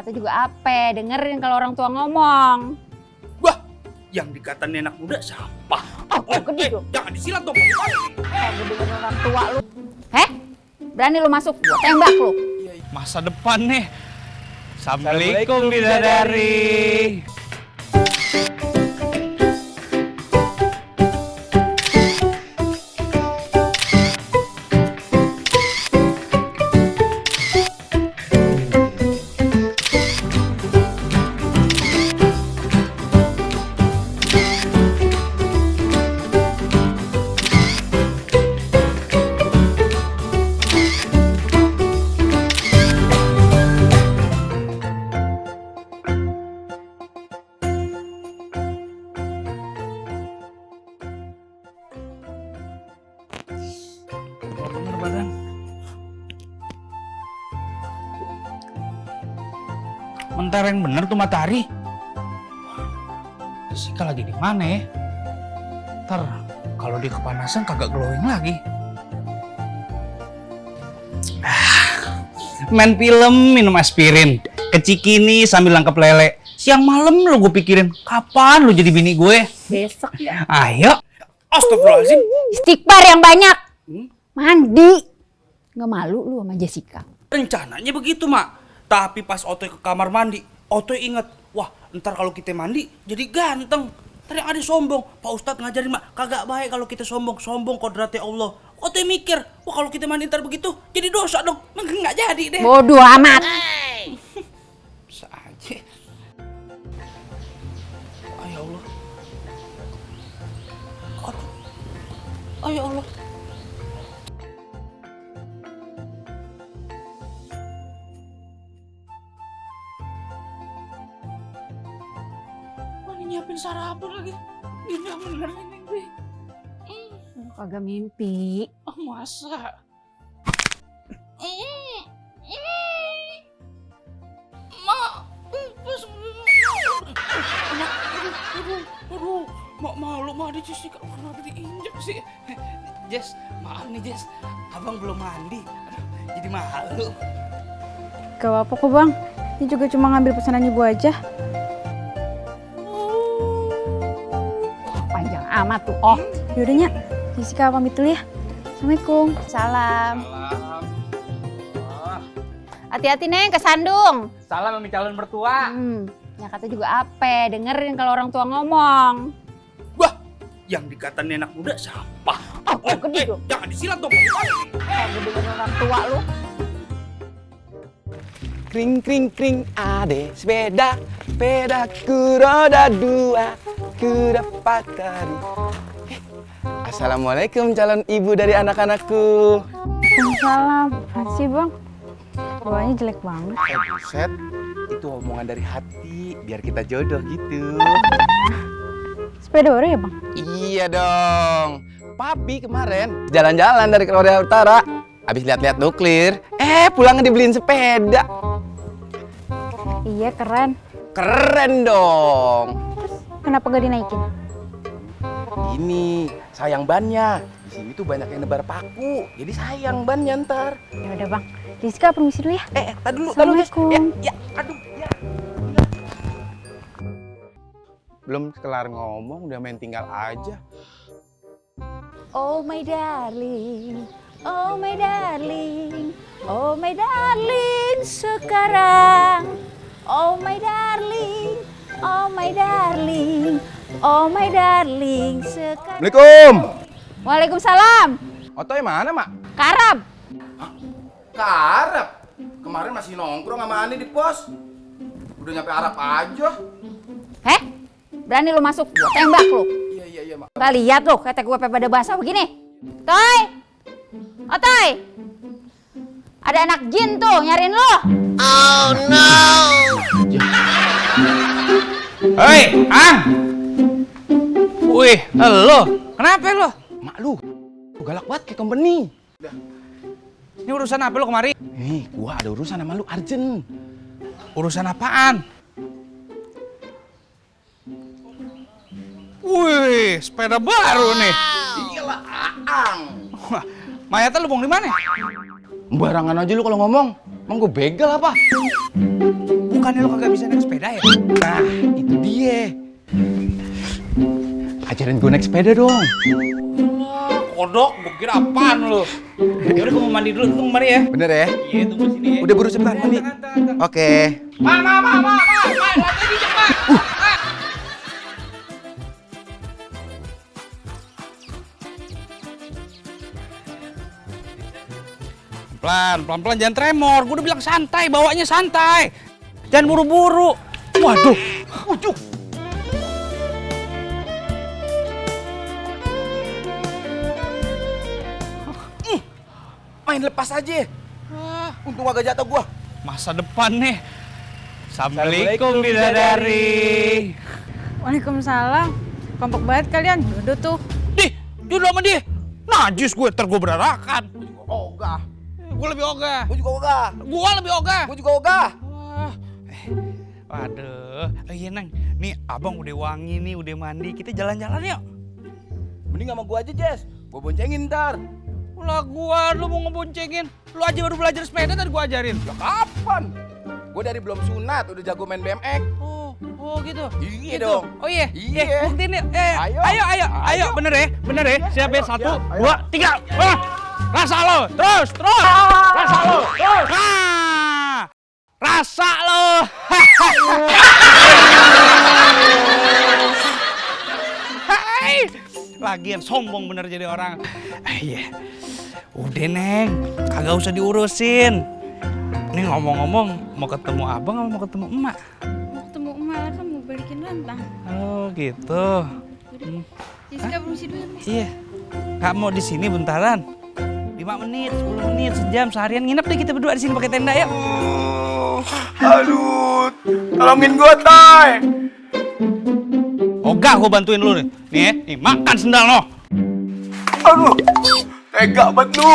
kata juga apa? Dengerin kalau orang tua ngomong. Wah, yang dikatain anak muda siapa? Gede dong. Jangan disilat dong. Gede orang tua lu. Berani lu masuk, gua tembak lu. Masa depan nih. Assalamualaikum bidadari. Bener badan. Mentereng bener tuh matahari. Jessica lagi di mana ya? Ntar kalau dia kepanasan kagak glowing lagi. Main film, minum aspirin, kecikini sambil nangkep lele. Siang malam lu gue pikirin, kapan lu jadi bini gue? Besok ya. Ayo. Astagfirullahaladzim. Istighfar yang banyak. Mandi. Nggak malu lu sama Jessica? Rencananya begitu, Mak. Tapi pas Otoy ke kamar mandi, Otoy inget, wah ntar kalau kita mandi jadi ganteng. Ntar yang ada sombong. Pak Ustadz ngajarin, Mak, kagak baik kalau kita sombong. Sombong kodratnya Allah. Otoy mikir, wah kalau kita mandi ntar begitu jadi dosa dong. Nggak jadi deh. Bodoh amat. Bisa aja. Oh ya Allah. Oh ya Allah. Nyiapin sarapan lagi. Gila bener ini gue. Kagak mimpi. Oh masa? Aduh, malu mah ada Jessica, kenapa diinjak sih? Jess, maaf nih Jess, abang belum mandi, jadi malu. Gak apa-apa kok bang, ini juga cuma ngambil pesanan ibu aja. Panjang amat tuh. Oh, Yaudah Nyak, Jessica pamit dulu ya. Assalamualaikum. salam. Hati-hati Neng, kesandung. Salam sama calon mertua. Ya kata juga apa? Dengerin kalau orang tua ngomong. Wah, yang dikatain anak muda siapa? Gede dong. Jangan disilat dong. Gede orang tua lu. Kring kring kring ade sepeda, sepedaku roda dua, ku dapat tadi. Assalamualaikum calon ibu dari anak-anakku. Waalaikumsalam. Makasih bang. Bawanya jelek banget. Buset, itu omongan dari hati, biar kita jodoh gitu. Sepeda baru ya bang? Iya dong. Papi kemarin jalan-jalan dari Korea Utara, habis lihat-lihat nuklir, pulangnya dibeliin sepeda. Iya keren. Keren dong. Kenapa gak dinaikin? Ini sayang bannya. Di sini tuh banyak yang nebar paku, jadi sayang bannya ntar. Ya udah bang. Rizka permisi dulu ya. Tadi dulu, Assalamualaikum. Ya, aduh, ya. Belum kelar ngomong, udah main tinggal aja. Oh my darling, oh my darling, oh my darling sekarang. Oh my darling, oh my darling, oh my darling sekarang. Assalamualaikum. Waalaikumsalam. Otoy mana, Mak? Karab. Ke Arab. Kemarin masih nongkrong sama Ani di pos. Udah nyampe Arab aja. Berani lu masuk, gua tembak lu. Iya, Mak. Gak lihat lu, kata gue pada basah begini. Toy! Oh Toy! Ada anak jin tuh nyariin lu. Oh no. Hei, Ang! Wih, lo, kenapa lo? Mak lu galak banget kayak company. Ini urusan apa lo kemari? Nih, gua ada urusan sama lu urgent. Urusan apaan? Wih, sepeda baru nih. Iyalah, Aang. Wah, mayatnya lu buang di mana? Barangan aja lu kalau ngomong. Emang gue begal apa? bukannya lo kagak bisa naik sepeda ya? Nah, itu dia. Ajarin gue naik sepeda dong. Kodok, gue kira apaan lo? Yaudah gue mau mandi dulu, tunggu mari ya. Bener ya? Iya, tunggu sini ya. Udah buru cepetan mandi. Oke. Ma, lantai dicek, Ma. Pelan-pelan jangan tremor. Gue udah bilang santai, bawanya santai. Jangan buru-buru. Waduh. Ujuh. Main lepas aja. Untung agak jatuh gua. Masa depan nih. Assalamualaikum bidadari. Waalaikumsalam. Kompak banget kalian. Duduk tuh. Dih, jodoh sama dia. Najis gue, ntar gue berarakan. Ogah. Gue lebih ogah. Gua juga ogah. Gue lebih ogah. Gua juga ogah. Wah. Waduh. Iya, Nang. Nih, abang udah wangi nih, udah mandi. Kita jalan-jalan yuk. Mending sama gua aja, Jess. Gua boncengin ntar. Lah gua, lu mau ngeboncengin. Lu aja baru belajar sepeda, tadi gua ajarin. Lah kapan? Gua dari belum sunat udah jago main BMX. Oh gitu. Iya Gitu. dong. Oh iya. Iya. Buktiin yuk. Ayo. Ayo. Bener ya. Siap ya. 1, ayo. 2, 3. Rasa lo. Terus. Rasa lo. Terus. Rasa lo. Hai. Lagian sombong bener jadi orang. Iya. Udah, Neng. Kagak usah diurusin. Nih ngomong-ngomong, mau ketemu abang apa mau ketemu emak? Ketemu emak lah kan mau balikin rantang. Oh gitu. Jessica berusi dulu. Iya. Kak mau di sini bentaran. 5 menit, 10 menit, sejam, seharian nginep deh kita berdua di sini pakai tenda yuk. Aduh, tolongin gua, Tay. Ogah gua bantuin lu nih. Nih makan sendal lo. Aduh, tega banget lu.